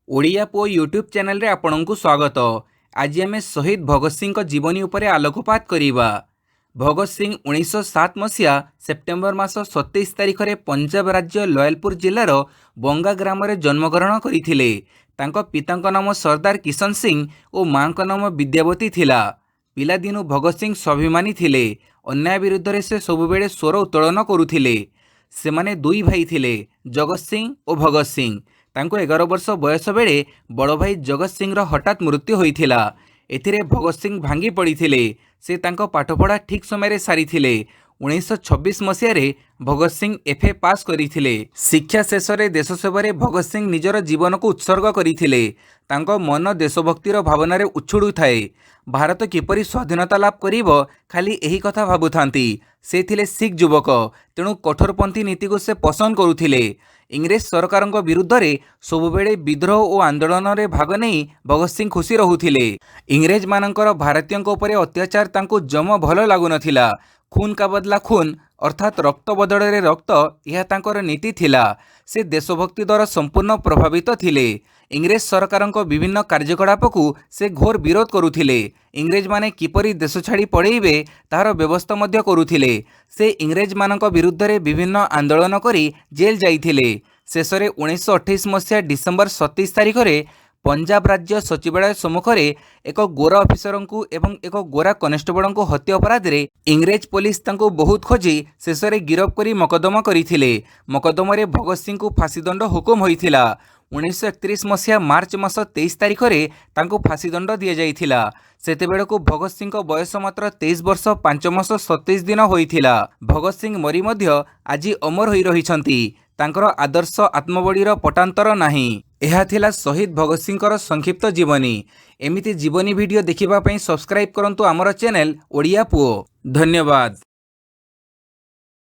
ଓଡ଼ିଆ ପୁଅ ୟୁଟ୍ୟୁବ୍ ଚ୍ୟାନେଲରେ ଆପଣଙ୍କୁ ସ୍ୱାଗତ। ଆଜି ଆମେ ଶହୀଦ ଭଗତ ସିଂଙ୍କ ଜୀବନୀ ଉପରେ ଆଲୋକପାତ କରିବା। ଭଗତ ସିଂ 1907 ମସିହା ସେପ୍ଟେମ୍ବର ମାସ 27 ତାରିଖରେ ପଞ୍ଜାବ ରାଜ୍ୟ ଲୟଲପୁର ଜିଲ୍ଲାର ବଙ୍ଗା ଗ୍ରାମରେ ଜନ୍ମଗ୍ରହଣ କରିଥିଲେ। ତାଙ୍କ ପିତାଙ୍କ ନାମ ସର୍ଦ୍ଦାର କିଶନ ସିଂ ଓ ମାଙ୍କ ନାମ ବିଦ୍ୟାବତୀ ଥିଲା। ପିଲାଦିନୁ ଭଗତ ସିଂ ସ୍ୱାଭିମାନୀ ଥିଲେ। ଅନ୍ୟାୟ ବିରୁଦ୍ଧରେ ସେ ସବୁବେଳେ ସ୍ୱର ଉତ୍ତୋଳନ କରୁଥିଲେ। ସେମାନେ ଦୁଇ ଭାଇ ଥିଲେ, ଜଗତ ସିଂ ଓ ଭଗତ ସିଂ। ତାଙ୍କୁ 11 ବର୍ଷ ବୟସ ବେଳେ ବଡ଼ ଭାଇ ଜଗତ ସିଂର ହଠାତ୍ ମୃତ୍ୟୁ ହୋଇଥିଲା। ଏଥିରେ ଭଗତ ସିଂ ଭାଙ୍ଗି ପଡ଼ିଥିଲେ। ସେ ତାଙ୍କ ପାଠପଢ଼ା ଠିକ୍ ସମୟରେ ସାରିଥିଲେ। 1926 ମସିହାରେ ଭଗତ ସିଂ ଏଫ୍.ଏ. ପାସ୍ କରିଥିଲେ। ଶିକ୍ଷା ଶେଷରେ ଦେଶ ସେବାରେ ଭଗତ ସିଂ ନିଜର ଜୀବନକୁ ଉତ୍ସର୍ଗ କରିଥିଲେ। ତାଙ୍କ ମନ ଦେଶଭକ୍ତିର ଭାବନାରେ ଉଛୁଳୁଥାଏ। ଭାରତ କିପରି ସ୍ୱାଧୀନତା ଲାଭ କରିବ, ଖାଲି ଏହି କଥା ଭାବୁଥାନ୍ତି। ସେ ଥିଲେ ଶିଖ୍ ଯୁବକ, ତେଣୁ କଠୋରପନ୍ଥୀ ନୀତିକୁ ସେ ପସନ୍ଦ କରୁଥିଲେ। ଇଂରେଜ ସରକାରଙ୍କ ବିରୁଦ୍ଧରେ ସବୁବେଳେ ବିଦ୍ରୋହ ଓ ଆନ୍ଦୋଳନରେ ଭାଗ ନେଇ ଭଗତ ସିଂ ଖୁସି ରହୁଥିଲେ। ଇଂରେଜମାନଙ୍କର ଭାରତୀୟଙ୍କ ଉପରେ ଅତ୍ୟାଚାର ତାଙ୍କୁ ଜମା ଭଲ ଲାଗୁନଥିଲା। ଖୁନ୍ କା ବଦଲା ଖୁନ୍, ଅର୍ଥାତ୍ ରକ୍ତ ବଦଳରେ ରକ୍ତ, ଏହା ତାଙ୍କର ନୀତି ଥିଲା। ସେ ଦେଶଭକ୍ତି ଦ୍ୱାରା ସମ୍ପୂର୍ଣ୍ଣ ପ୍ରଭାବିତ ଥିଲେ। ଇଂରେଜ ସରକାରଙ୍କ ବିଭିନ୍ନ କାର୍ଯ୍ୟକଳାପକୁ ସେ ଘୋର ବିରୋଧ କରୁଥିଲେ। ଇଂରେଜମାନେ କିପରି ଦେଶ ଛାଡ଼ି ପଳେଇବେ, ତାହାର ବ୍ୟବସ୍ଥା ମଧ୍ୟ କରୁଥିଲେ। ସେ ଇଂରେଜମାନଙ୍କ ବିରୁଦ୍ଧରେ ବିଭିନ୍ନ ଆନ୍ଦୋଳନ କରି ଜେଲ୍ ଯାଇଥିଲେ। ଶେଷରେ 1928 ମସିହା ଡିସେମ୍ବର 27 ତାରିଖରେ ପଞ୍ଜାବ ରାଜ୍ୟ ସଚିବାଳୟ ସମ୍ମୁଖରେ ଏକ ଗୋରା ଅଫିସରଙ୍କୁ ଏବଂ ଏକ ଗୋରା କନେଷ୍ଟବଳଙ୍କୁ ହତ୍ୟା ଅପରାଧରେ ଇଂରେଜ ପୋଲିସ ତାଙ୍କୁ ବହୁତ ଖୋଜି ଶେଷରେ ଗିରଫ କରି ମକଦ୍ଦମା କରିଥିଲେ। ମକଦ୍ଦମାରେ ଭଗତ ସିଂଙ୍କୁ ଫାଶୀଦଣ୍ଡ ହୁକୁମ ହୋଇଥିଲା। 1931 ମସିହା ମାର୍ଚ୍ଚ ମାସ 23 ତାରିଖରେ ତାଙ୍କୁ ଫାଶୀଦଣ୍ଡ ଦିଆଯାଇଥିଲା। ସେତେବେଳକୁ ଭଗତ ସିଂଙ୍କ ବୟସ ମାତ୍ର 23 ବର୍ଷ 5 ମାସ 27 ଦିନ ହୋଇଥିଲା। ଭଗତ ସିଂ ମରି ମଧ୍ୟ ଆଜି ଅମର ହୋଇ ରହିଛନ୍ତି। ତାଙ୍କର ଆଦର୍ଶ ଆତ୍ମବଳୀର ପଟାନ୍ତର ନାହିଁ। ଏହା ଥିଲା ଶହୀଦ ଭଗତ ସିଂଙ୍କର ସଂକ୍ଷିପ୍ତ ଜୀବନୀ। ଏମିତି ଜୀବନୀ ଭିଡ଼ିଓ ଦେଖିବା ପାଇଁ ସବସ୍କ୍ରାଇବ୍ କରନ୍ତୁ ଆମର ଚ୍ୟାନେଲ ଓଡ଼ିଆ ପୁଅ। ଧନ୍ୟବାଦ।